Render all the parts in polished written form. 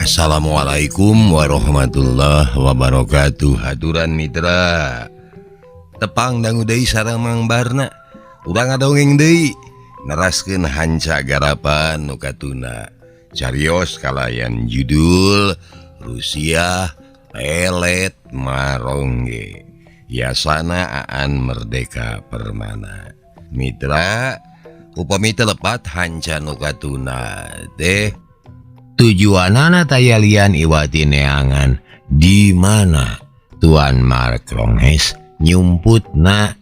Assalamualaikum warahmatullahi wabarakatuh. Haturan mitra, tepang dangu deui sareng Mang Barna. Urang ngadongeng deui, neraskeun hanca garapan nu katuna. Carios kalayan judul Rusiah Pelet Marongge, Yasana Aan Merdeka Permana. Mitra, upami teu lepat hanca nu katuna teh tujuanana taya lian iwati neangan di mana Tuan Mark Ronges nyumputna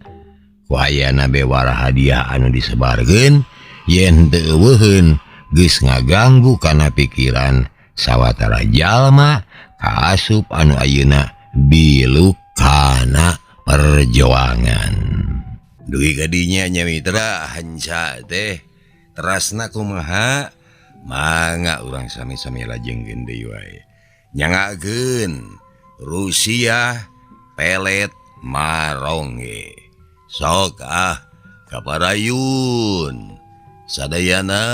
ku ayana bewara hadiah anu disebarkeun yen teu euweuheun geus ngaganggu kana pikiran sawatara jalma kaasup anu ayeuna biluk kana perjuangan. Dugi ka dinya nya mitra, hanca teh terasna kumaha? Mangga urang sami-sami lajengkeun deui wae. Nyangakeun Rusiah Pelet Marongge. Sok ah kaparayun sadayana.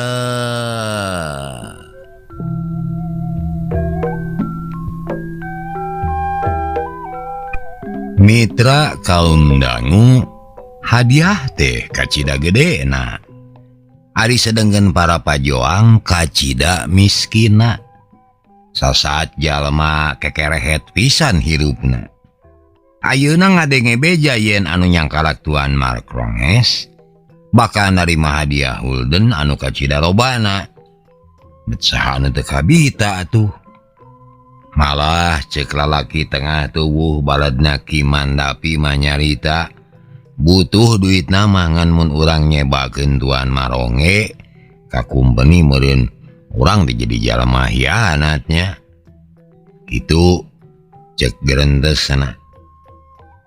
Mitra kaum dangu, hadiah teh kacida gedena. Ari sedengkeun para pajoang kacida miskina. Sasaat jalma kekerehet pisan hirupna. Ayeuna ngadenge beja yen anu nyangkalak Tuan Mark Ronges bakal narima hadiah Holden anu kacida lobana. Bet saha anu teu kabita atuh. Malah cek lalaki tengah tubuh baladna Ki Mandapi manyarita butuh duit nama ngan mun urang nyebakeun Tuan Maronge ka kumpeni meureun urang teh jadi jalma hianatnya. Kitu cek gerentesna.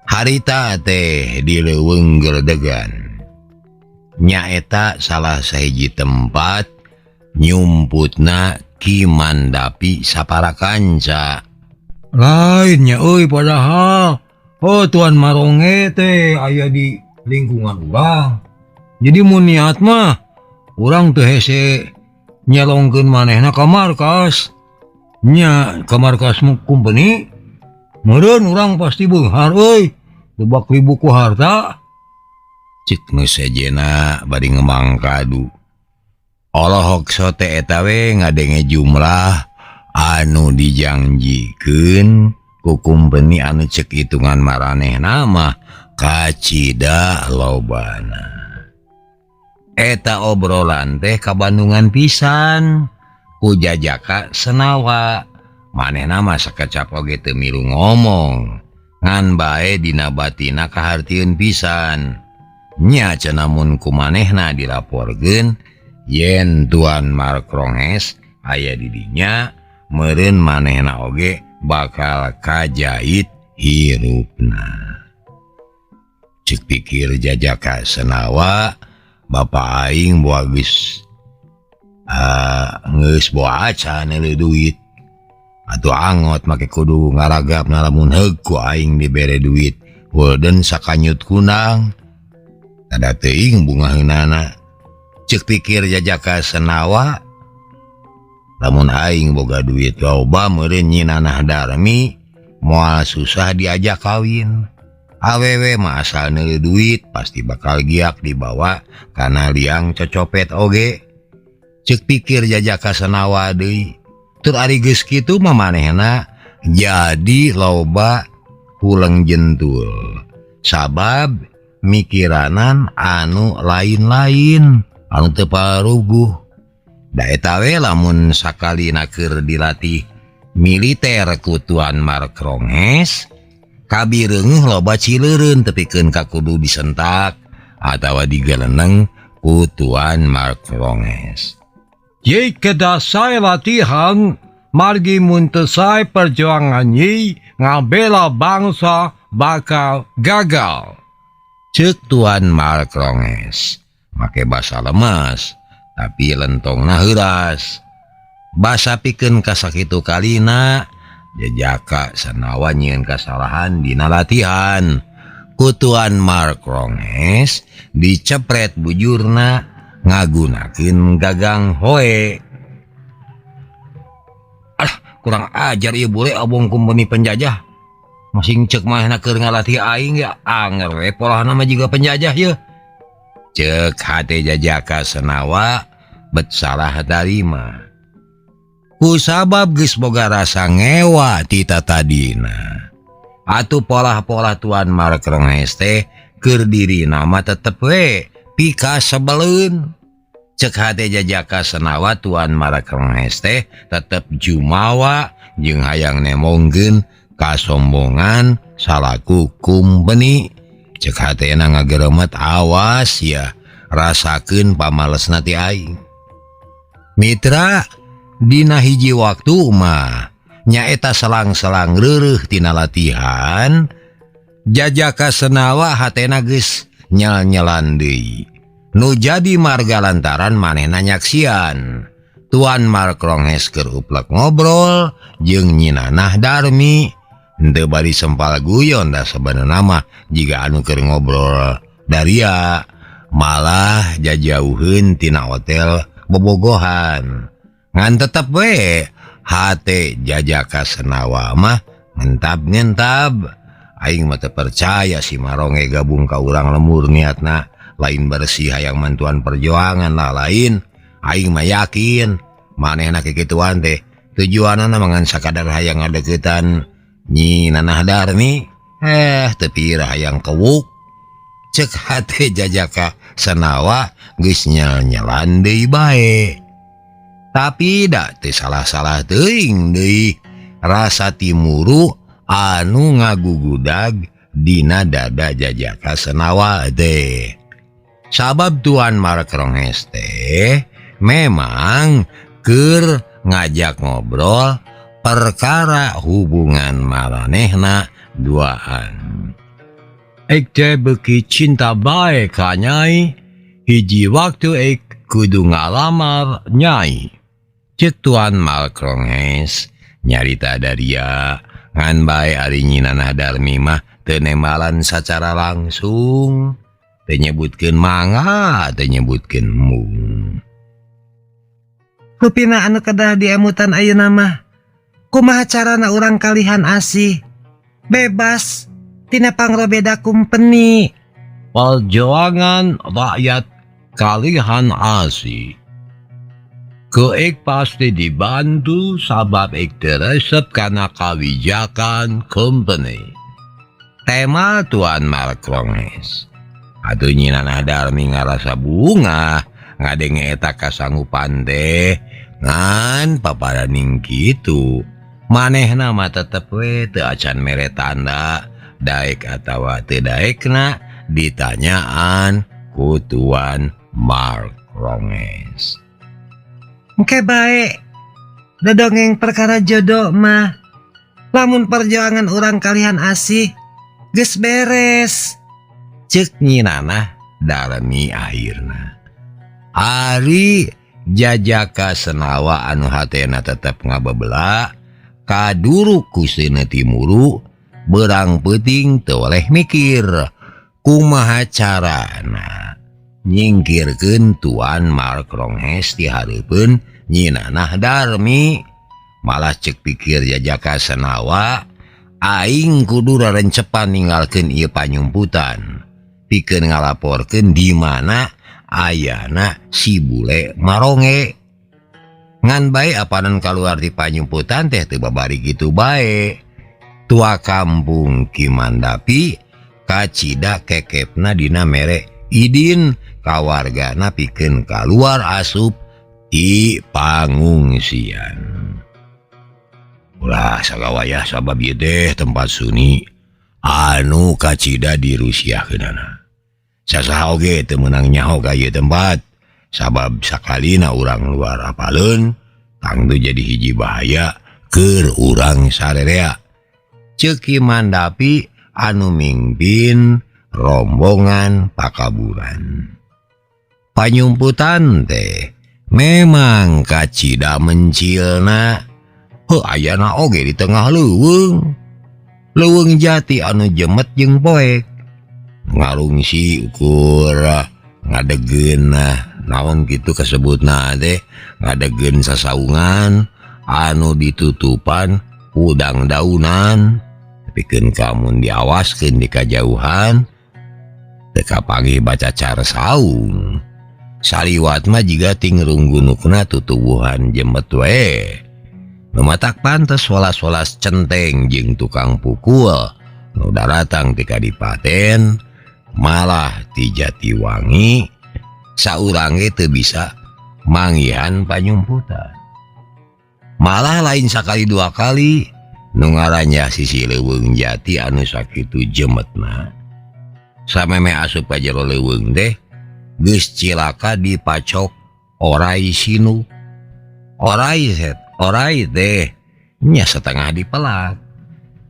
Harita teh di leuweung geledegan. Nyaeta salah sahiji tempat nyumputna Ki Mandapi sapara kanca. Lainnya euy, padahal oh Tuan Maronge teh aya di lingkungan urang. Jadi mun niat mah urang teu hese nyelongkeun manehna ka markas. Nya ka markas kumpeni meureun urang pasti beunghar euy. Lebak ribu ku harta. Cek nu sejena bari ngemang kadu. Olohok sote eta we ngadenge jumlah anu dijangjikeun ku kumpeni anu cek hitungan maranehna mah kacida lobana. Eta obrolan teh kabandungan pisan ku jajaka Senawa. Manehna mah sakecap oge teu milu ngomong, ngan bae dina batina kahartieun pisan. Nya cenah mun ku manehna dilaporkeun yen Tuan Mark Ronges aya di dinya, meureun manehna oge bakal kajait hirupna. Cek pikir jajaka Senawa, bapa aing boa geus geus boa acan eueuh duit. Atuh angot make kudu ngaragap lamun heug ku aing dibere duit Holden sakanyut kunang. Tada teuing bungaheunana. Cek pikir jajaka Senawa, lamun aing boga duit loba meureun Nyi Nanah Darmi moal susah diajak kawin. Awewe mah asal neuleuh duit pasti bakal giak dibawa kana liang cocopet oge. Cek pikir jajaka Senawa deui. Tur ari geus kitu mah manehna jadi loba huleng jentul. Sabab mikiranan anu lain-lain anu teu paruguh. Da eta we lamun sakalina keur dilatih militer ku Tuan Mark Ronges, kabireungeuh loba cileureun tepikeun ka kudu disentak atawa digeleneng ku Tuan Mark Ronges. Jika dasai latihan margi mun teu sae perjuangan nyi ngabela bangsa bakal gagal. Cek Tuan Mark Ronges make basa lemes tapi lentongna heuras. Basa pikeun kasakitu kalina jejaka Senawa nyieun kasalahan dina latihan. Ku Tuan Mark Ronges dicepret bujurna ngagunakeun gagang hoe. Kurang ajar ieu bule abong kumpeni penjajah. Masing cek manehna keur ngalatih aing ya anger we polahna mah jiga penjajah yeuh. Cek hate Jajaka Senawa bet salah tarima. Ku sabab geus boga rasa ngewa ti tatadina. Atuh polah-polah Tuan Mark Ronges teh keur dirina mah tetep we pika sebeleun. Cek hate Jajaka Senawa Tuan Mark Ronges teh tetep jumawa jeung hayang nemongkeun kasombongan salaku kumpeni. Cek hatena ngageremet awas ya rasakeun pamalesna ti aing. Mitra dina hiji waktu mah nyaeta selang-selang reureuh tina latihan Jajaka Senawa hatena geus nyel-nyelan deui. Nu jadi marga lantaran manehna nyaksian Tuan Mark Ronges keur uplek ngobrol jeung Nyi Nanah Darmi. Henteu bari sempal guyon da sabenerna mah jiga anu keur ngobrol daria malah jajauheun tina hotel bobogohan. Ngan tetep we hate Jajaka Senawa mah ngentab-ngentab. Aing mah teu percaya si Maronge gabung ka urang lemur niatna lain bersih hayang mantuan perjuangan lah lain. Aing mah yakin manehna kikituan teh tujuanana mah ngan sakadar hayang ngadeukeutan Nyi Nanah Darmi. Teu pira hayang kewuk. Cek hate Jajaka Senawa geus nyel-nyelan deui bae. Tapi da teu salah-salah teuing deui rasa timuru anu ngagugudag dina dada Jajaka Senawa teh. Sabab Tuan Mark Ronges teh memang keur ngajak ngobrol perkara hubungan maranehna duaan. Ek teh beuki cinta bae ka Nyai, hiji waktu ek kudu ngalamar Nyai. Cek Tuan Mark Ronges nyarita daria ngan bae ari Nyi Nanah Darmi mah teu nembalan sacara langsung, teu nyebutkeun mangga, teu nyebutkeun mung. Rupina anu kedah diemutan ayeuna mah kumaha carana urang kalihan asih bebas tina pangrobeda kumpeni. Perjuangan rakyat kalihan asih. Keek pasti dibantu sabab ek teresep kana kawijakan company. Tema Tuan Mark Ronges. Atuh Nyi Nanah Darmi ngarasa bungah ngadenge eta kasanggupan teh ngan paparaning kitu. Manehna mah tetep we teu acan mere tanda daek atawa teu daekna ditanyaan ku Tuan Mark Ronges. Engke bae dodongeng perkara jodoh mah lamun perjuangan urang kalihan asih geus beres. Cek Nyi Nanah Darmi akhirna. Ari Jajaka Senawa anu hatena tetep ngabebela kaduruk ku seuneu timuru berang peuting teu weleh mikir kumaha carana nyingkirkeun Tuan Mark Ronges di hareupeun Nyi Nanah Darmi. Malah cek pikir Jajaka Senawa aing kudu rarencepan ninggalkeun ieu panyumputan pikeun ngalaporkeun di mana ayana si bule Maronge. Ngan bae apanan kaluar di panyumputan teh teu babari kitu bae. Tua kampung Ki Mandapi kacida kekepna dina mere idin kawargana pikeun kaluar asup di pangungsian. Ulah sagawayah sabab ieu teh tempat suni anu kacida di Rusiahkeunana. Sasaha oge teu meunang nyaho ka ieu tempat sabab sakalina urang luar apaleun tangtu jadi hiji bahaya keur urang sarerea. Ceuk Ki Mandapi anu mimpin rombongan pakaburan. Panyumputan teh memang kacida mencilna. Heuh ayana oge di tengah leuweung. Leuweung jati anu jemet jeung poek. Ngarungsi ukur ngadegeun naon kitu kasebutna teh ngadegeun sasaungan anu ditutupan udang daunan pikeun kamun diawaskeun di kajauhan teu kapanggih bacacar saung saliwat mah jiga ting runggunukna tutuwuhan jemet we nu matak pantes welas-welas centeng jeung tukang pukul nu daratang ti kadipaten malah ti Jatiwangi saurang ge teu bisa manggihan panyumputan malah lain sakali dua kali nu ngarannya sisi leuweung jati anu sakitu jemetna sameme asup ka jero leuweung teh geus cilaka dipacok orai sinu orai set orai teh nya setengah dipelak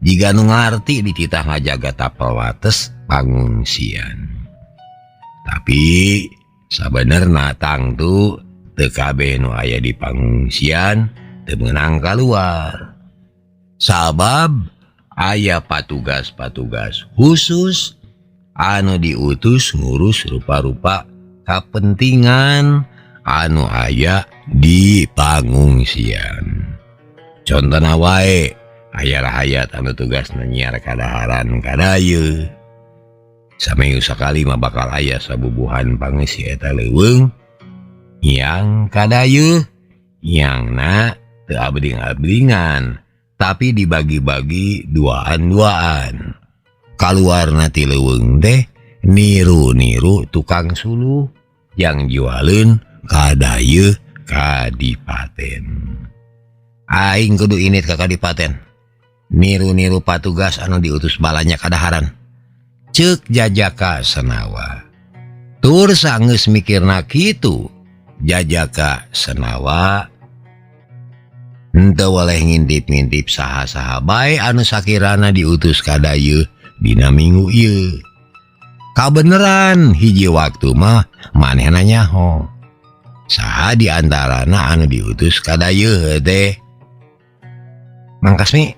jiga nu ngarti dititah ngajaga tapel wates pangungsian tapi sabenerna tangtu teu kabeh nu aya di pangungsian teu meunang kaluar sabab aya patugas-patugas khusus anu diutus ngurus rupa-rupa kapentingan anu aya di pangungsian. Contona wae aya rahayat anu tugasna nyiar kadaharan kadayeun. Saminggu sakali mah bakal aya sabubuhan pangeusi eta leuweung yang kadayeuh yangna teu abring-abringan tapi dibagi-bagi duaan-duaan. Kaluarna ti leuweung teh niru-niru tukang suluh yang jualeun kadayeuh kadipaten. Aing kudu init ka kadipaten. Niru-niru patugas anu diutus balanya kadaharan. Ceuk Jajaka Senawa. Tur sanggeus mikirna kitu, Jajaka Senawa henteu weleh ngintip-ngintip saha-saha bae anu sakirana diutus kadayeuh dina minggu ieu. Kabeneran hiji waktu mah manehna nyaho. Saha di antarana anu diutus kadayeuh teh? Mang Kasmi,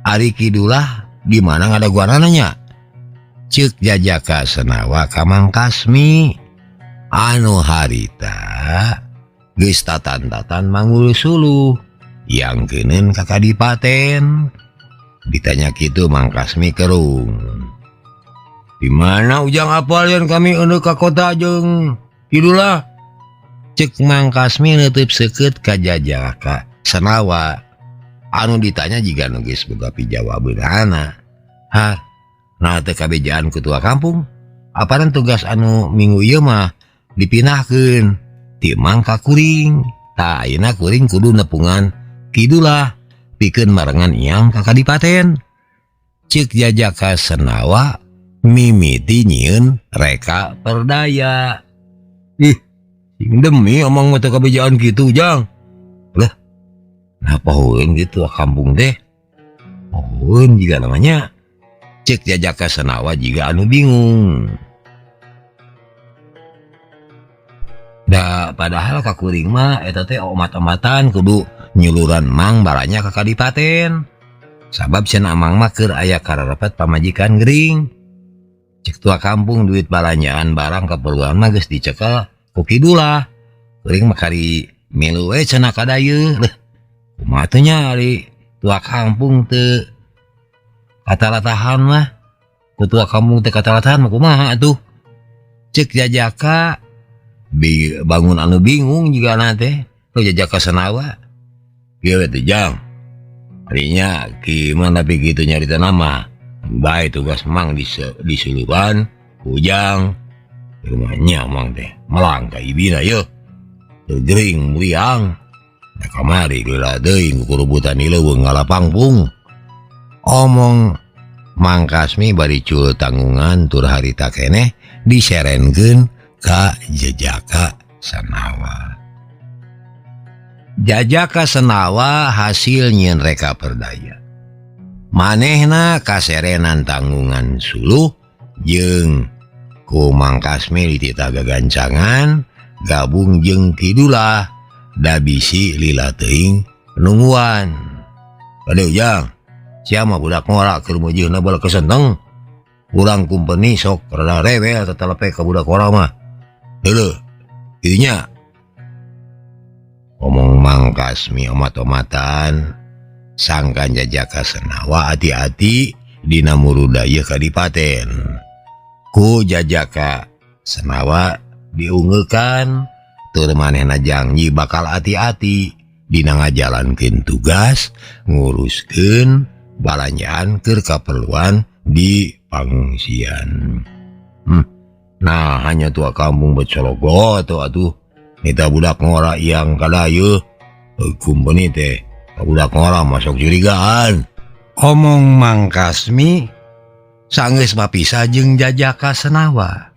ari Kidulah di mana ngadaguanana nya? Ceuk Jajaka Senawa ka Mang Kasmi anu harita geus tatan-tatan manggul suluh yang keuneun ka kadipaten. Ditanya kitu Mang Kasmi kerung. Di mana Ujang apal yen kami eundeuk ka kota jeung Kidulah? Ceuk Mang Kasmi neuteub seukeut ka Jajaka Senawa. Anu ditanya jiga nu geus boga pijawabeunana. Hah, nah teu kabejaan ketua kampung. Apanan tugas anu minggu ieu mah dipindahkeun ti Mang ka kuring. Tah ayeuna kuring kudu nepungan Kidulah pikeun marengan iang ka kadipaten. Ceuk Jajaka Senawa mimiti nyieun reka perdaya. Ih, sing demi omong mah teu kabejaan kitu Jang. Lah, nah pohoeun kitu kampung teh. Pohoeun jiga namanya. Ceuk Jajaka Senawa jiga anu bingung. Da padahal ka kuring mah eta teh omat-omatan kudu nyuluran Mang baranya ka kadipaten. Sabab cenah Mang mah keur aya kararepet pamajikan gering. Ceuk tua kampung duit balanjaan barang keperluan mah geus dicekel ku Kidulah. Kuring mah kari milu we cenah kadayeuh. Leuh, kumaha teh nya ari tua kampung teu katalatahan mah. Ku tua kampung teu katalatahan mah kumaha atuh? Ceuk Jajaka bangun anu bingung jigana teh. Ku Jajaka Senawa. Kieu teh Jang. Arinya gimana tapi kitu nyarita nama. Bae tugas Mang disuluran Ujang. Rumahnya Mang teh melang ka ibina yeuh. Gering muriang. Da kamari geura deui kukurubutan di leuweung ngalapangpung. Omong Mang Kasmi bari cul tanggungan tur harita keneh diserenkeun ka Jajaka Senawa. Jajaka Senawa hasil nyieun reka perdaya. Manehna kaserenan tanggungan suluh jeung ku Mang Kasmi dititah gagancangan gabung jeung Kidulah da bisi lila teuing nungguan. Aduh Jang, sia mah budak ngora keur meujeuhna bala kesenteng. Urang kumpeni sok rada rewel tetelepe ka budak ngora mah. Heueuh, ieu nya. Omong Mang Kasmi omat-omatan sangkan Jajaka Senawa hati-hati dina murudaya kadipaten. Ku Jajaka Senawa diunggeukan tur manehna janji bakal hati-hati dina ngajalankeun tugas nguruskeun balanjaan keur kaperluan di pangungsian. Nah hanya tua kampung becologo atuh atuh nita budak ngora yang kadayeuh kumpeni teh budak ngora masuk curigaan. Omong Mang Kasmi sanggeus mapisah jeung Jajaka Senawa.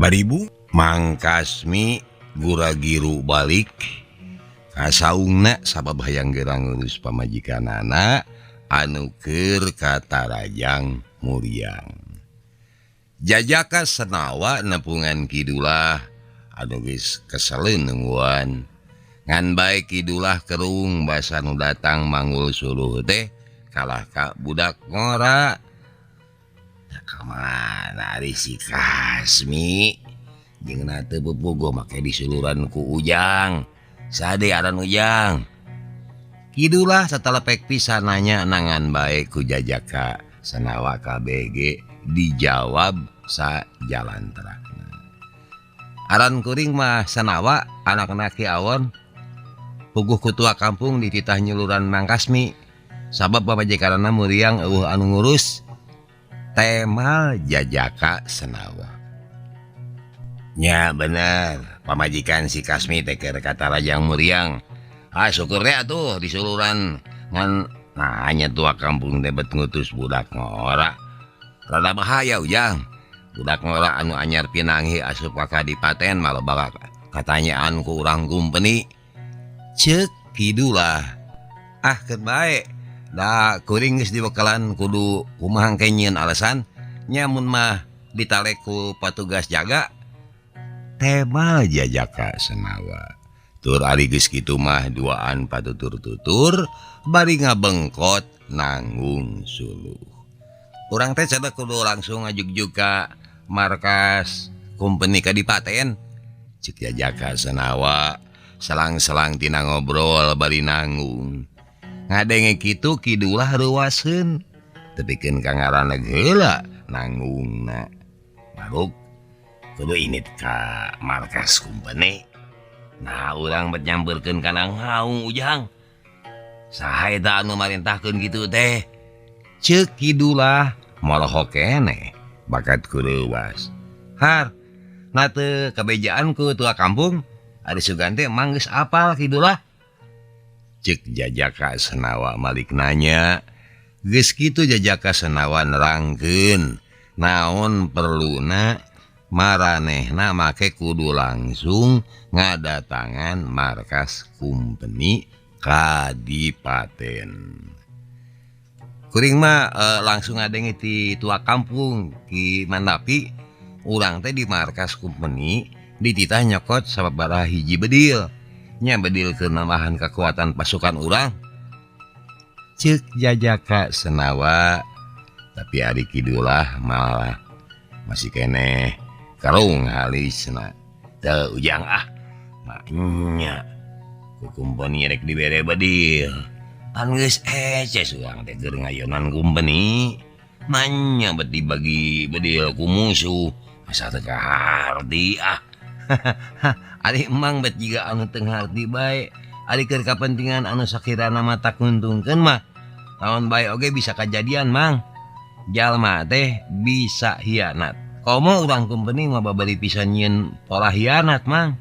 Baribu Mang Kasmi gura-giru balik ka saungna sabab hayang geura ngurus pamajikanana anu keur katarajang muriang. Jajaka Senawa nepungan kidulah anu geus keseleun nungguan. Ngan bae kidulah kerung basa nu datang manggul suluh teh kalah ka budak ngora. Kamana ari si Kasmi jeung na teu pupuguh make disuluran ku Ujang. Sade aran Ujang. Kidulah satalepek pisan nanya nangan bae ku Jajaka Senawa KBG dijawab sajalan terakna. Aran kuring mah Senawa anakna Ki Awon puguh kutua kampung dititah nyuluran Mang Kasmi sabab pamajikanna muriang eueuh anu ngurus. Temal Jajaka Senawa. Nya bener pamajikan si Kasmi teh keur katarajang muriang. Ah syukur deh atuh disuluran ngan nah hanya tua kampung teh bet ngutus budak ngora. Rada bahaya Ujang. Budak ngora anu anyar pinanggih asup ka kadipaten malah bakal katanyaan ku urang kumpeni. Ceuk kidulah. Ah keun bae. Da kuring geus dibekalan kudu kumaha engke nyieun alasan nya mun mah ditalek ku patugas jaga. Temal Jajaka Senawa. Tur ari geus kitu mah duaan patutur-tutur bari ngabengkot nanggung suluh. Urang teh cada kudu langsung ngajugjug ka markas kumpeni kadipaten. Ceuk Jajaka Senawa selang-selang tina ngobrol bari nanggung. Ngadenge kitu kidulah reuwaseun tepikeun ka ngaranna heula nanggungna. Maruk kudu init ka markas kumpeni. Nah urang bet nyamperkeun kana haung Ujang. Saha eta anu marintahkeun kitu teh? Ceuk kidulah molohok keneh bakat ku reuwas. Har na teu kabejaan ku tua kampung ari sugan teh emang geus apal kidulah. Ceuk Jajaka Senawa malik nanya. Geus kitu Jajaka Senawa nerangkeun naon perluna maranehna make kudu langsung ngadatangan markas kumpeni kadipaten. Kuring mah langsung ngadenge ti tua kampung Ki Mandapi urang teh di markas kumpeni dititah nyokot sababaraha hiji bedil. Nya bedil keur nambahan kekuatan pasukan urang. Ceuk Jajaka Senawa tapi ari kidulah malah masih keneh karung halisna. Teu Ujang ah maknya ku kumpeni rek dibere bedil. Pan geus eces urang teh keur ngayonan kumpeni. Manya bet dibagi bedil ku musuh. Asa teu kaharti ah. Ari emang bet jiga anu teu ngarti bae. Ari keur kapentingan anu sakirana mah tak nguntungkeun mah naon bae oge bisa kajadian Mang. Jalma teh bisa hianat. Komo urang kumpeni mah babari pisan nyieun pola hianat Mang.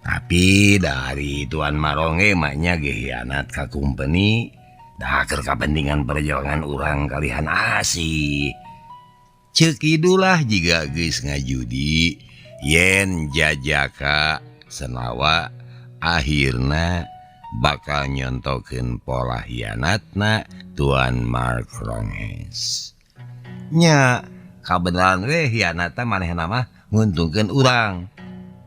Tapi dari Tuan Maronge mah nya ge hianat ka kumpeni dah keur kapentingan perjuangan urang kalihan asih. Ceuk kidulah jiga geus ngajudi yen Jajaka Senawa akhirna bakal nyontokeun pola hianatna Tuan Mark Ronges. Nya kabeneran we hianatna manehna mah nguntungkeun urang.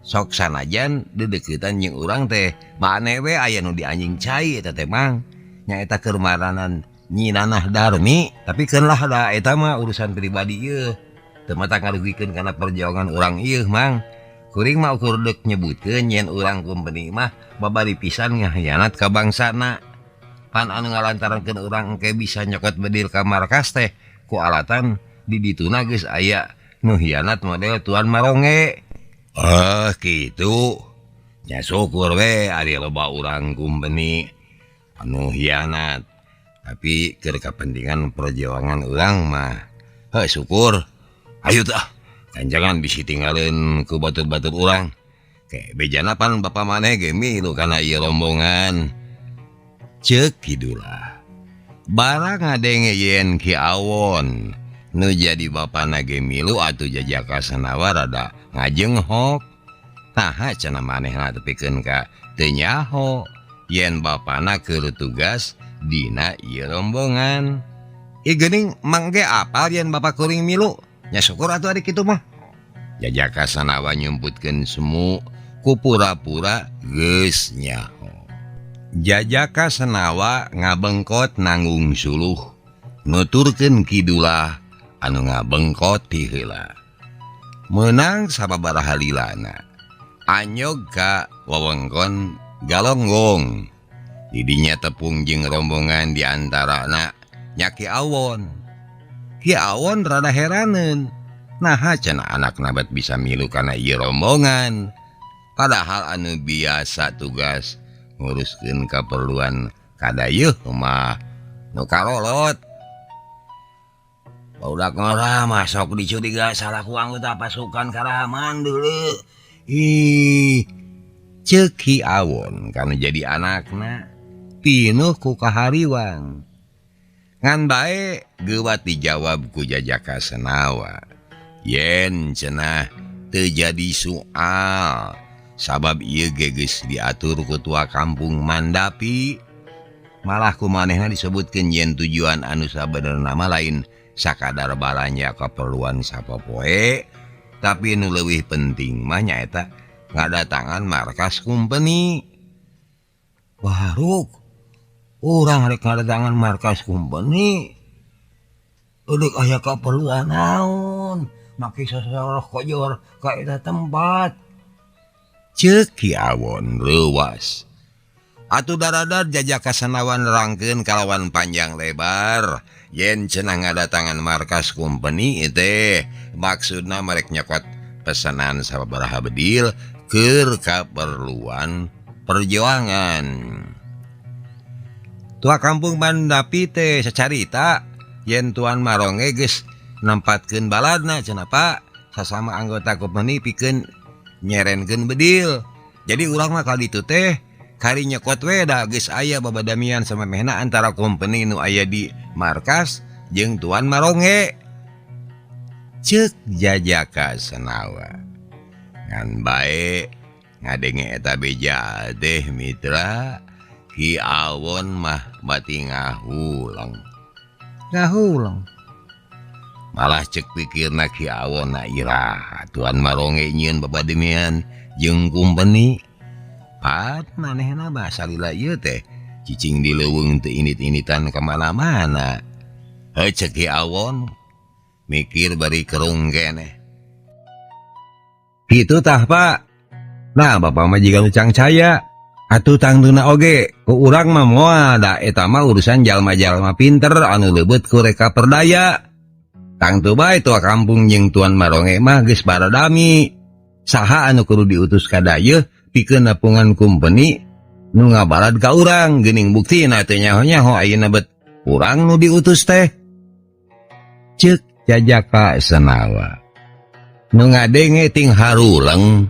Sok sanajan dedeuketan jeung urang teh mane we aya nu dianjing cai eta teh Mang. Nyaeta keur maranan Nyi Nanah Darmi, tapi keun lah da eta mah urusan pribadi ieu. Teu mata ngarugikeun kana perjuangan urang ieu Mang. Kuring mah ukur deuk nyebutkeun yen urang kumpeni mah babari pisan ngahianat ka bangsana. Pan anu ngalantarankeun urang engke bisa nyokot bedil ka markas teh ku alatan di dituna geus aya nu hianat model Tuan Maronge. Ah kitu. Nya syukur we ari loba urang kumpeni anu hianat. Tapi keur kapentingan perjuangan urang mah heuh syukur. Ayo tah. Jangan bisi tinggalin ku batur-batur urang. Ke bejana pan bapa maneh ge milu kana ieu rombongan. Ceuk Kidulah. Barang ngadenge yen Ki Awon nu jadi bapana ge milu atuh Jajaka Senawa rada ngajenghok. Naha cenah manehna tepikeun ka teu nyaho yen bapana keur tugas dina ieu rombongan. Ih geuning mang ge apal yen bapa kuring milu. Nya syukur atuh ari kitu mah. Jajaka Sanawa nyumputkeun semu ku pura-pura geus nyaho. Jajaka Senawa ngabengkot nanggung suluh nuturkeun Kidulah anu ngabengkot ti heula. Meunang sababaraha lilana anyog ka wewengkon Galonggong. Di dinya tepung jeung rombongan di antarana nya Ki Awon. Ki Awon rada heraneun. Naha cenah anakna bet bisa milu kana ieu rombongan. Padahal anu biasa tugas nguruskeun kaperluan kadayeuh mah nu karolot. Barudak ngora mah sok dicuriga salaku anggota pasukan Karaman deuleu. Ih, ceuk Ki Awon kanu jadi anakna pinuh ku kahariwang. Ngan bae geuwat dijawab ku Jajaka Senawa. Yen cenah teu jadi soal sabab ieu ge geus diatur ku tua kampung Mandapi. Malah ku manehna disebutkeun yen tujuan anu sabenerna mah lain sakadar balanja kaperluan sapopoe, tapi nu leuwih penting mah nyaeta ngadatangan markas kumpeni. Waruk urang rek ngadatangan markas kumpeni. Udah aya kaperluan naon, make sosoroh kojor ka eta tempat. Ceuk Ki Awon leuwas. Atuh daradar Jajaka Senawa nerangkeun kalawan panjang lebar yen cenah ngadatangan markas kumpeni teh maksudna marek nyokot pesanan sababaraha bedil keur kaperluan perjuangan. Tua kampung Mandapi teh sacarita yen Tuan Maronge geus nempatkeun baladna cenah Pak sasama anggota kompeni pikeun nyerenkeun bedil. Jadi urang mah kali itu teh kari nyekot we da geus aya babadamian samemehna antara kompeni nu aya di markas jeung Tuan Maronge. Ceuk Jajaka Senawa. Ngan bae ngadenge eta beja teh mitra Ki Awon mah bati ngahuleng. Ngahuleng. Malah cek pikirna Ki Awon na irah Tuan Maronge nyieun babademian jeung kumpeni. Pat manehna basa lila ieu teh cicing di leuweung teu init-initan ka mana-mana. Heuh cek Ki Awon mikir bari kerung keneh. Kitu tah Pak. Nah bapak mah jiga nu cangcaya. Atuh tangtuna oge ku urang mah moal da eta mah urusan jalma-jalma pinter anu leubeut ku reka perdaya. Tangtu bae tua kampung jeung Tuan Maronge mah geus baradami. Saha anu kudu diutus ka dayeuh pikeun nepungan kumpeni nu ngabalad ka urang geuning buktina teu nyaho-nyaho ayeuna bet urang nu diutus teh. Ceuk Jajaka Senawa. Nu ngadenge ting haruleng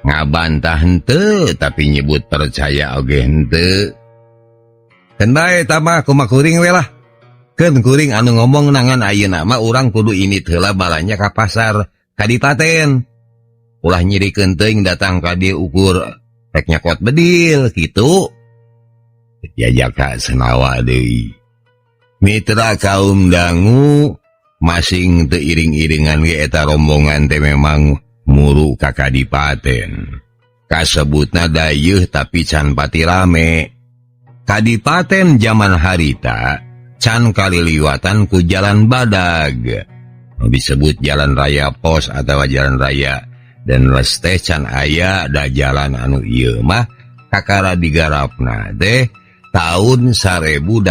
ngabantah henteu tapi nyebut percaya oge henteu. Keun bae eta mah kumaha kuring we lah. Keun kuring anu ngomong nangan ayeuna mah urang kudu init heula balanja ka pasar kadipaten. Ulah nyirikeun teuing datang ka dieu ukur rek nyokot bedil kitu. Jajaka Senawa deui. Mitra kaum dangu masing teu iring-iringan ge eta rombongan teh memang muru ka kadipaten. Kasebutna dayeuh tapi can pati rame. Kadipaten jaman harita can kaliliwatan ku jalan badag. Nu disebut jalan raya pos atawa jalan raya Dan les teh can aya da jalan anu ieu mah kakara digarapna teh tahun 1808.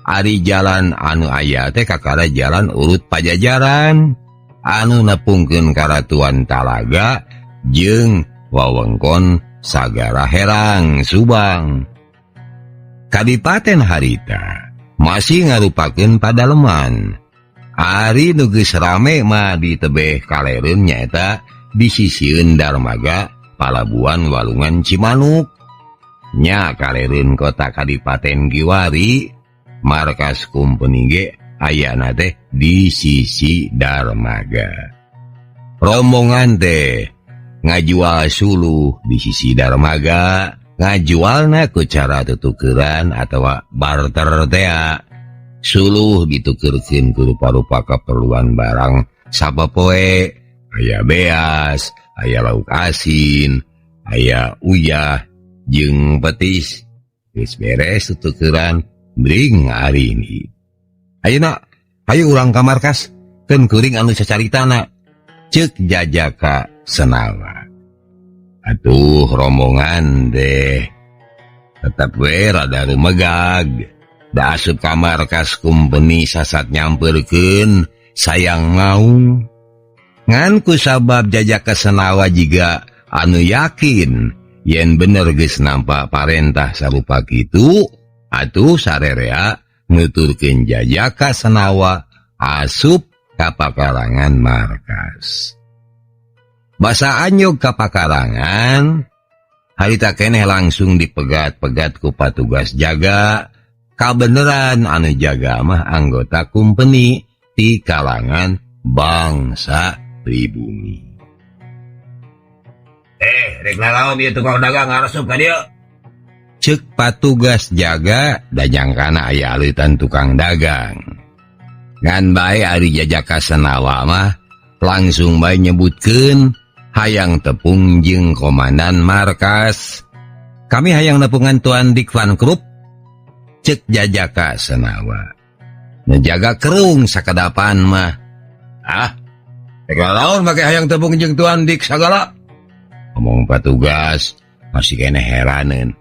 Ari jalan anu aya teh kakara jalan urut Pajajaran anu nepungkeun Karatuan Talaga jeung wewengkon Sagara Herang Subang. Kadipaten harita masih ngarupakeun padaleman. Ari nu geus rame mah di tebeh kalereun nyaeta di sisieun Darmaga Palabuhan Walungan Cimanuk. Nya kalereun kota Kadipaten Giwari markas kumpeni ge ayana teh di sisi Darmaga. Rombongan teh ngajual suluh di sisi Darmaga, ngajualna ku cara tutukeran atawa barter tea. Suluh ditukerkeun ku rupa-rupa keperluan barang sapopoe, aya beas, aya lauk asin, aya uyah jeung petis. Geus beres tutukeran bring ari ini. Ayeuna hayu urang ka markas, keun kuring anu cacaritana. Ceuk Jajaka Senawa. Atuh rombongan deh tetep we rada rumegag. Da asup ka markas kumpeni sasat nyamperkeun sayang maung. Ngan ku sabab Jajaka Senawa jiga anu yakin yen bener geus nampa parentah sarupa kitu, atuh sarerea nuturkeun Jajaka Senawa asup ka pakarangan markas. Basa anyog ka pakarangan, harita keneh langsung dipegat-pegat ku patugas jaga. Kabeneran anu jaga mah anggota kumpeni ti kalangan bangsa pribumi. Rek naraon ieu tukang dagang ngaresup ka dieu? Ceuk patugas jaga da nyangkana aya aleutan tukang dagang. Ngan bae ari Jajaka Senawa mah langsung bae nyebutkeun hayang tepung jeung komandan markas. Kami hayang nepungan Tuan Dick Van Krupp. Ceuk Jajaka Senawa. Ngejaga kerung sakedapan mah. Ah, rek naraon make hayang tepung jeung Tuan Dick sagala? Omong patugas masih keneh heraneun.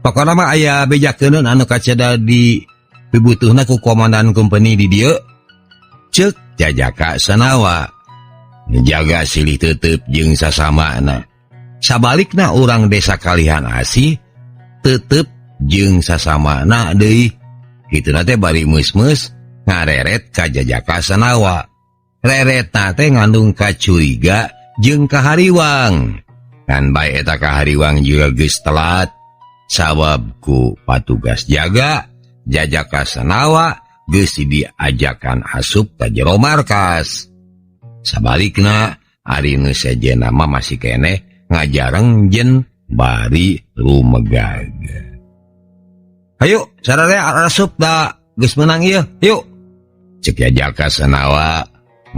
Pokona mah aya bejakeun anu kacida di pibutuhna ku komandan kumpeni di dieu. Ceuk Jajaka Senawa. Ngejaga silih tetep jeung sasamana. Sabalikna urang desa Kalihan Asih tetep jeung sasamana deui. Kituna teh bari meus-meus ngareret ka Jajaka Senawa. Reretna teh ngandung kacuriga jeung kahariwang. Ngan bae eta kahariwang juga geus telat sabab ku patugas jaga Jajaka Senawa geus diajakan asup ka jero markas. Sabalikna ari nu sejenna mah masih keneh ngajareng jen bari rumegag. Hayu sararea asup da geus meunang ieu. Yuk. Ceuk Jajaka Senawa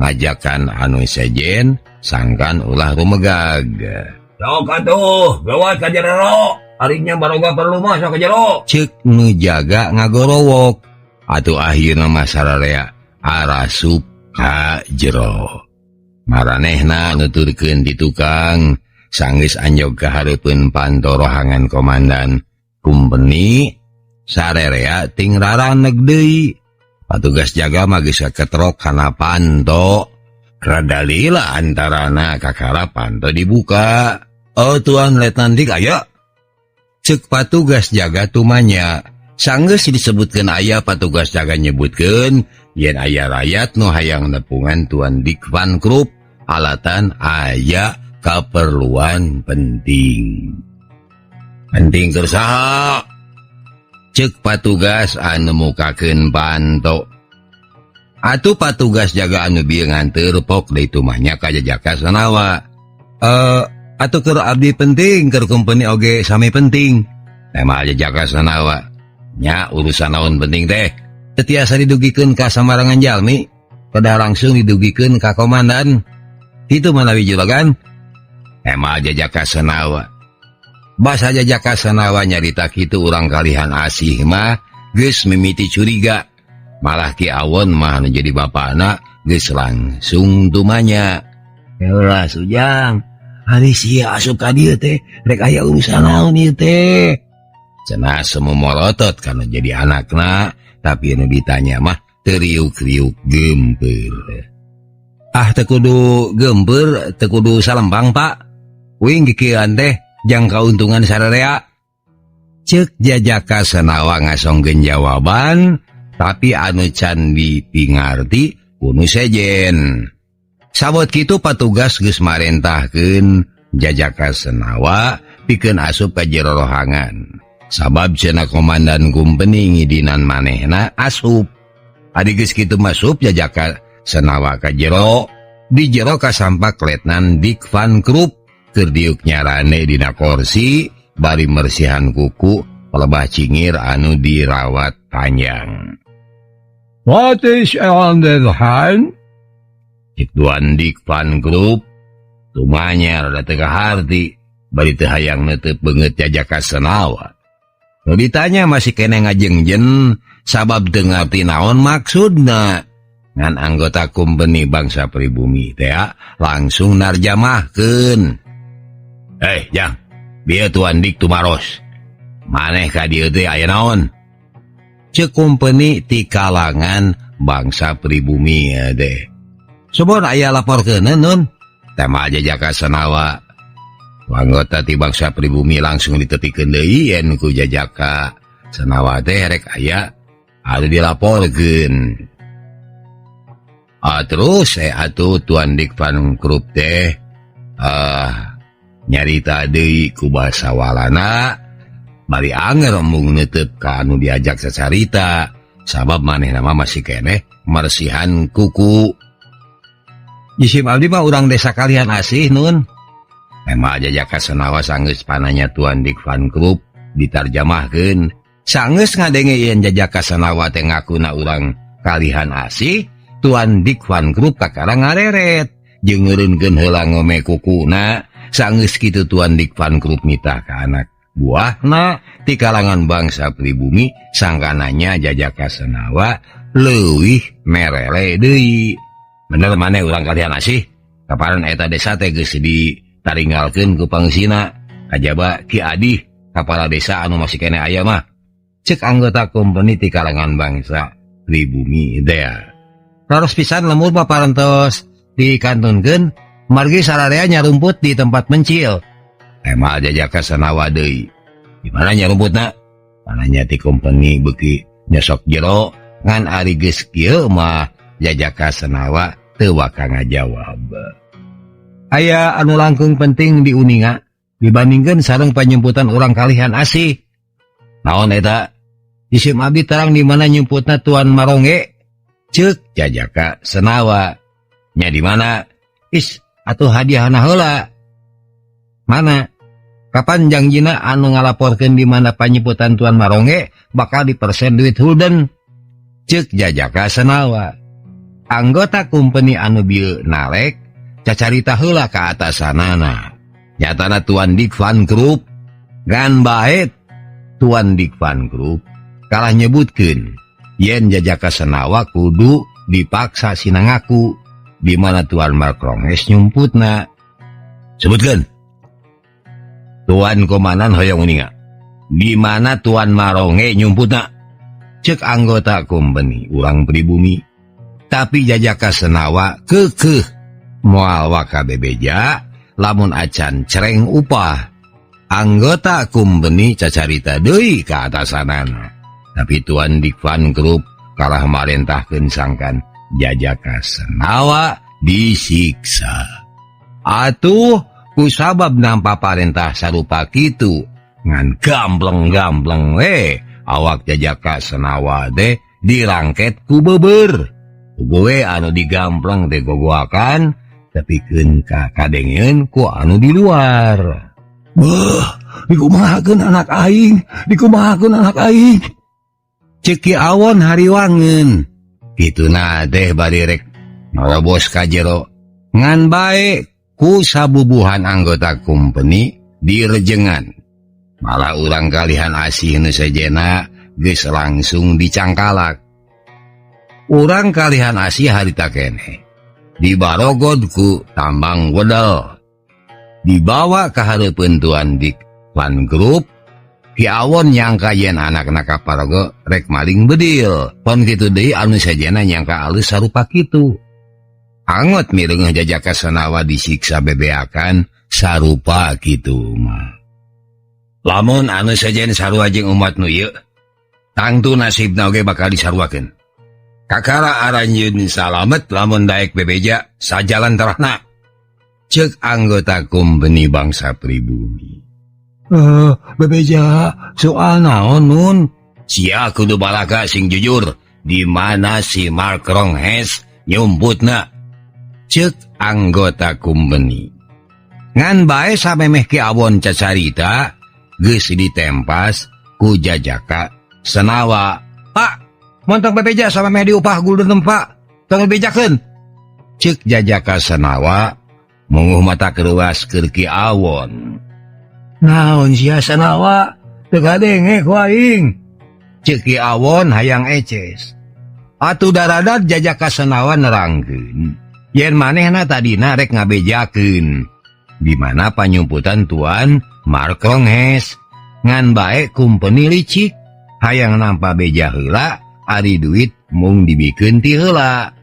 ngajakan anu sejen sangkan ulah rumegag. Sok atuh gawat ka jero. Arinya baroga perlu mah sok ka jero. Ceuk nu jaga ngagorowok. Atuh akhirna mah sararea arasup ka jero. Maranehna nuturkeun di tukang sanggeus anjog ka hareupeun panto rohangan komandan kumpeni sarerea ting raraneg deui. Patugas jaga mah geus kaketrok kana panto. Rada lila antarana kakara panto dibuka. Oh Tuan Letnan Dik aya? Ceuk patugas jaga tumanya. Sanggeus disebutkeun aya patugas jaga nyebutkeun yen aya rayat nu hayang nepungan Tuan Dick Van Krupp alatan aya kaperluan penting. Penting keur saha? Ceuk patugas anu mukakeun panto. Atuh patugas jaga anu bieu nganteur pok deui tumanya ka Jajaka Senawa. Atuh keur abdi penting keur kumpeni oge sami penting. Tema Jajaka Senawa. Nya urusan naon penting teh? Teu tiasa didugikeun ka samarangan jalmi, kedah langsung didugikeun ka komandan. Kitu manawi juragan. Tema Jajaka Senawa. Basa Jajaka Senawa nyarita kitu urang Kalihan Asih mah geus mimiti curiga. Malah Ki Awon mah nu jadi bapana Geus langsung tumanya. Heula Ujang, ari sia asup ka dieu teh rek aya urusan naon ieu teh? Cenah semu molotot kana jadi anakna, tapi anu ditanya mah teu riuk-riuk geumpeur. Ah, teu kudu geumpeur, teu kudu salembang, Pak. Uing kikieuan teh jang kauntungan sararea. Ceuk Jajaka Senawa ngasongkeun jawaban, tapi anu can dipingarti ku nu sejen. Sabot kitu patugas geus marentahkeun Jajaka Senawa pikeun asup ka jero rohangan. Sabab cenah komandan kumpeni ngidinan manehna asup. Ari geus kitu masup Jajaka Senawa ka jero, di jero kasampak Letnan Dick Van Krup keur diuk nyarane dina korsi bari mersihan kuku pelebah cingir anu dirawat panjang. What is on the hand? Cek Tuan Dick Van Krup tumanya rada teu kaharti bari teu hayang neuteup beungeut Jajaka Senawa. Nu ditanya masih keneh ngajengjen sabab teu ngarti naon maksudna. Ngan anggota kumpeni bangsa pribumi teh langsung narjamahkeun. Jang, bieu Tuan Dik tumaros. Maneh ka dieu teh aya naon? Ceuk kumpeni ti kalangan bangsa pribumi teh. Subon aya laporkeun nun. Tema Jajaka Senawa. Anggota ti bangsa pribumi langsung ditepikeun deui yen ku Jajaka Senawa teh rek aya anu dilaporkeun. Terus atuh Tuan Dick Van Krup teh nyarita deui ku basa Walanda bari anger embung neuteub ka anu diajak sacarita sabab manehna mah masih keneh mersihan kuku. Jisim abdi mah urang desa Kalihan Asih nun. Tema Jajaka Senawa sanggeus pananya Tuan Dick Van Krup ditarjamahkeun. Sanggeus ngadenge yen Jajaka Senawa teh ngakuna urang Kalihan Asih, Tuan Dick Van Krup kakara ngareret jeung ngeureunkeun heula ngome kukuna. Sanggeus kitu Tuan Dick Van Krup mitah ka anak buahna ti kalangan bangsa pribumi sangkananya Jajaka Senawa leuwih merele deui. Bener maneh urang Kalihan Asih? Kaparan eta desa teh geus ditaringgalkeun ku pangsina kajaba Ki Adih kapala desa anu masih keneh aya mah. Ceuk anggota kompeni ti kalangan bangsa pribumi teh. Raros pisan lemur mah parantos dikantunkeun margi sararea nyarumput di tempat mencil. Tema Jajaka Senawa deui. Di mana nyarumputna? Pananya ti kompeni beuki nyosok jero ngan ari geus kieu mah Jajaka Senawa teu waka ngajawab. Aya anu langkung penting diuninga dibandingkeun sareng panyumputan urang Kalihan Asih. Naon eta? Jisim abdi terang di mana nyumputna Tuan Maronge? Ceuk Jajaka Senawa. Nya di mana? Is atuh hadiahna heula. Mana? Kapan jangjina anu ngalaporkeun di mana panyumputan Tuan Maronge bakal dipersen duit Hulden? Ceuk Jajaka Senawa. Anggota kumpeni anu bieu nalek cacarita heula ka atasanana. Nyatana Tuan Dick Van Krup ngan bae Tuan Dick Van Krup kalah nyebutkeun yen Jajaka Senawa kudu dipaksa sinangaku di mana Tuan Markronges nyumputna. Sebutkeun. Tuan Komandan hoyong uninga. Di mana Tuan Maronge nyumputna? Ceuk anggota kumpeni urang pribumi. Tapi Jajaka Senawa keukeuh moal waka bebeja lamun acan cereng upah. Anggota kumpeni cacarita deui ka atasanana. Tapi Tuan Dick Van Krup kalah marentahkeun sangkan Jajaka Senawa disiksa. Atuh kusabab nampa parentah sarupa kitu ngan gambleng-gambleng we awak Jajaka Senawa teh dirangket ku beber. Gue anu digambleng teh gogoakan tepikeun ka kadengeun ku anu di luar. Beuh, dikumahakeun anak aing, dikumahakeun anak aing. Ceuk Ki Awon hariwangeun. Kituna teh bari rek nerobos ka jero. Ngan bae ku sabubuhan anggota kumpeni direjengan. Malah urang Kalihan Asih nu sejena geus langsung dicangkalak. Urang kalihan asih harita keneh dibarogod ku tambang wedel dibawa ka hareupeun Tuan Dick Van Grup. Ki Awon nyangka yen anakna kaparogo rek maling bedil pon kitu deui anu sejena nyangka alus sarupa kitu. Angot mireungeuh Jajaka Senawa disiksa bebeakan sarupa kitu mah. Lamun anu sejen sarua jeung umat nu ieu tangtu nasibna oge bakal disaruakeun. Kakara aranjeun salamet lamun daek bebeja sajalan terahna. Ceuk anggota kumpeni bangsa pribumi. Bebeja soal naon nun? Sia kudu balaga sing jujur di mana si Mark Ronghes nyumputna. Ceuk anggota kumpeni. Ngan bae samemeh Ki Awon cacarita geus ditempas ku Jajaka Senawa. Pak, montong bebeja samemeh diupah gulden tempat. Tong bebejakeun. Ceuk Jajaka Senawa munguh mata keruas keur Ki Awon. Naon sia Senawa teu kadenge ku aing. Ceuk Ki Awon hayang eces. Atuh daradat Jajaka Senawa nerangkeun yen manehna tadina rek ngabejakeun di mana panyumputan Tuan Mark Ronghes ngan bae kumpeni licik hayang nampa beja heula ari duit mung dibikeun ti heula.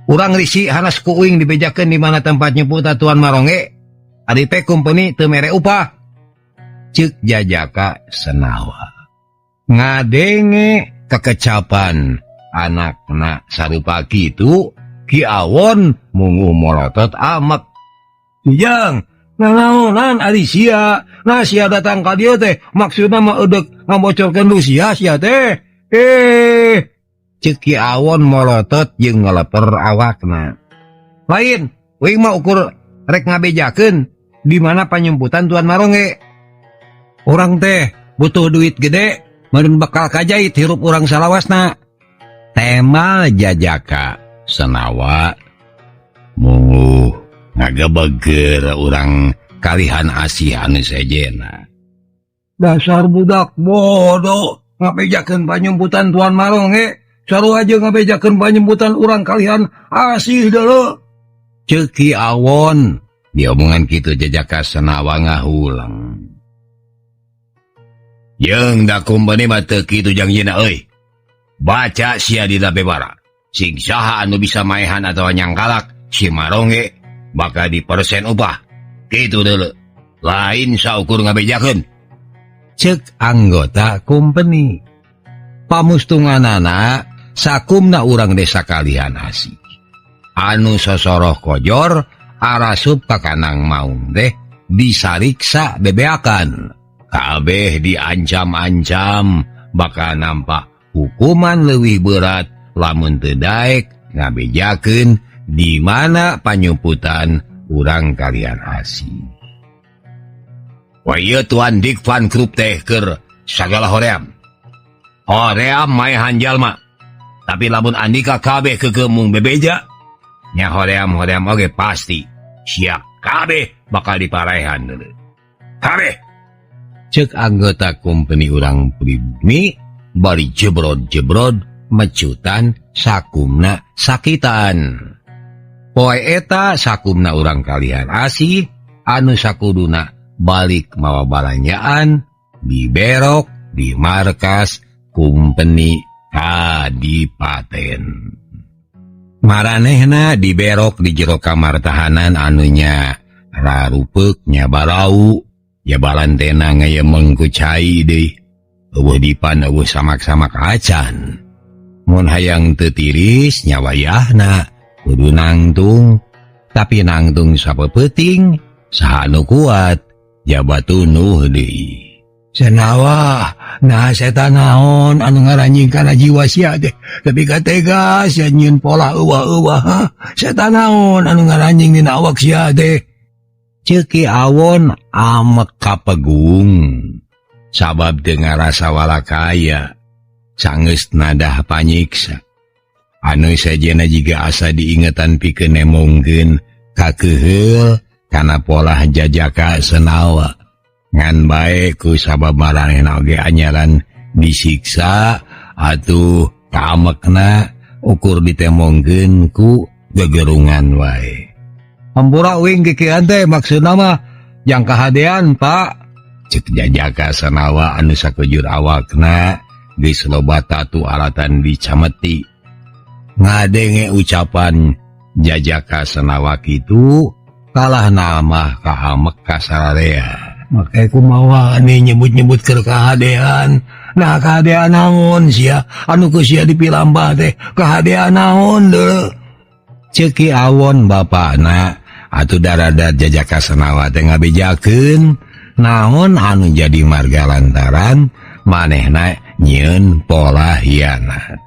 Urang risi hanas ku uing dibejakeun di mana tempat nyumputan Tuan Maronge ari pe kumpeni teu mere upah. Ceuk Jajaka Senawa ngadenge kekecapan anakna sarupa kitu. Ki Awon munguh molotot amek. Jang, nanaonan ari sia. Nah sia datang ka dieu teh maksudna mah eudek ngabocorkeun lu sia sia teh. Ceuk Ki Awon molotot jeung ngeleper awakna. Lain, uing mah ukur rek ngabejakeun di mana panyumputan Tuan Maronge. Urang teh butuh duit gede, meureun bakal kajait hirup urang salawasna. Tema Jajaka Senawa munguh ngagebeger urang kalihan asih anu sejena. Dasar budak bodoh ngabejakeun panyumputan Tuan Maronge, sarua jeung ngabejakeun panyumputan urang kalihan asih deuleu. Ceuk Ki Awon diomongan kitu Jajaka Senawa ngahulang. Jeung da kumpeni mah teu kitu jang yeuna euy. Baca sia dina bebara. Sing saha anu bisa maehan atawa nyangkalak si Maronge bakal dipersen upah. Kitu deuleu. Lain saukur ngabejakeun. Ceuk anggota kumpeni. Pamustunganana sakumna urang desa kalihan asih. Anu sosoroh kojor arasup ka kanang maung teh disariksa bebeakan. Kabeh diancam-ancam bakal nampak hukuman leuwih berat lamun teu daek ngabejakeun di mana panyumputan urang kalian asih. Wah ieu Tuan Dick Van Krup teh keur sagala hoream. Hoream maehan jalma. Tapi lamun andika kabeh kekemung bebeja nya hoream-hoream oge pasti siap kabeh bakal diparehan deuleu. Kabeh. Ceuk anggota kumpeni urang pribumi bari jebrod-jebrod mecutan sakumna sakitan. Poe eta sakumna urang kalihan asih anu sakuduna balik mawa balanjaan diberok di markas kumpeni kadipaten. Maranehna diberok di jero kamar tahanan anunya rarupeuk nya barau ya balantena ngayemeng ku cai deui. Eueuh dipan eueuh samak-samak acan. Mun hayang teu tiris nya wayahna kudu nangtung, tapi nangtung sapeuting saha nu kuat jaba tunuh deui. Senawa, nah setan naon anu ngaranjing kana jiwa sia teh. Tapi katega sia nyieun pola euwah-euwah. Setan naon anu ngaranjing dina awak sia teh. Ceuk Ki Awon amek kapegung. Sabab teu ngarasa walakaya sanggeus nadah panyiksa. Anu sejena jiga asa diingetan pikeun nemongkeun kakeuheul kana polah Jajaka Senawa. Ngan bae ku sabab maranehna oge anyaran disiksa atuh Kaamekna ukur ditemongkeun ku gegerungan wae. Hampura uing kikian teh maksudna mah jang kahadean Pak. Cek Jajaka Sanawa anu sakujur awakna geus loba tatu alatan dicameti. Ngadenge ucapan Jajaka Sanawa kitu kalah nama kaamek kasararea. Make kumaha nih nyebut-nyebut keur kahadean. Nah kahadean naon sia anu ku sia dipilambah teh kahadean naon deuleu. Ceuk Ki Awon bapana atuh darada Jajaka Sanawa teh ngabejakeun naon anu jadi marga lantaran manehna nyieun pola hianat.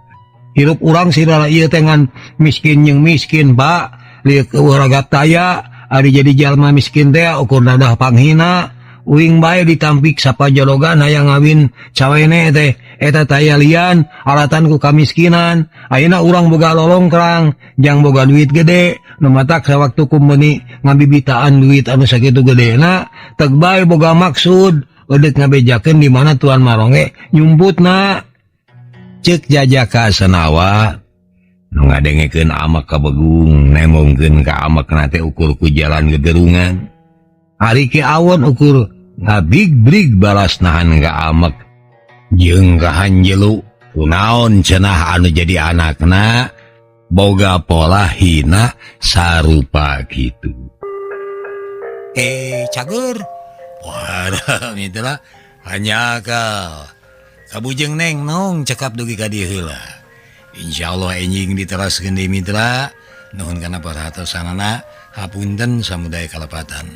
Hirup urang sirala ieu teh ngan miskin jeung miskin Pak, lieu ragap taya ari jadi jalma miskin teh ukur dadah panghina. Uing bae ditampik sapajorogan hayang ngawin cawene teh eta taya lian alatan ku kamiskinan. Ayeuna urang boga lolongkrang jang boga duit gede nu matak sawaktu kumpeni ngabibitaan duit anu sakitu gedena teg bae boga maksud eudeuk ngabejakeun di mana Tuan Maronge nyumputna. Ceuk Jajaka Sanawa nu ngadengekeun amek kabegung nemongkeun ka amekna teh ukur ku jalan gegerungan. Ari Ki Awon ukur ngabig-brig balas nahan ka amek jeung kahanjelu kunaon cenah anu jadi anakna boga pola hina sarupa kitu. Cager. Wah, itulah hanyakal. Kabujeng neng nong cekap dugi ka dieu heula. Insyaallah enjing diteraskeun deui mitra. Nuhun kana perhatosanana, hapunten samudaya kalepatan.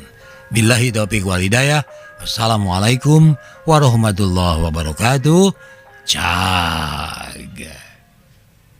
Billahi taufiq wal hidayah. Assalamualaikum warahmatullahi wabarakatuh. Ciao.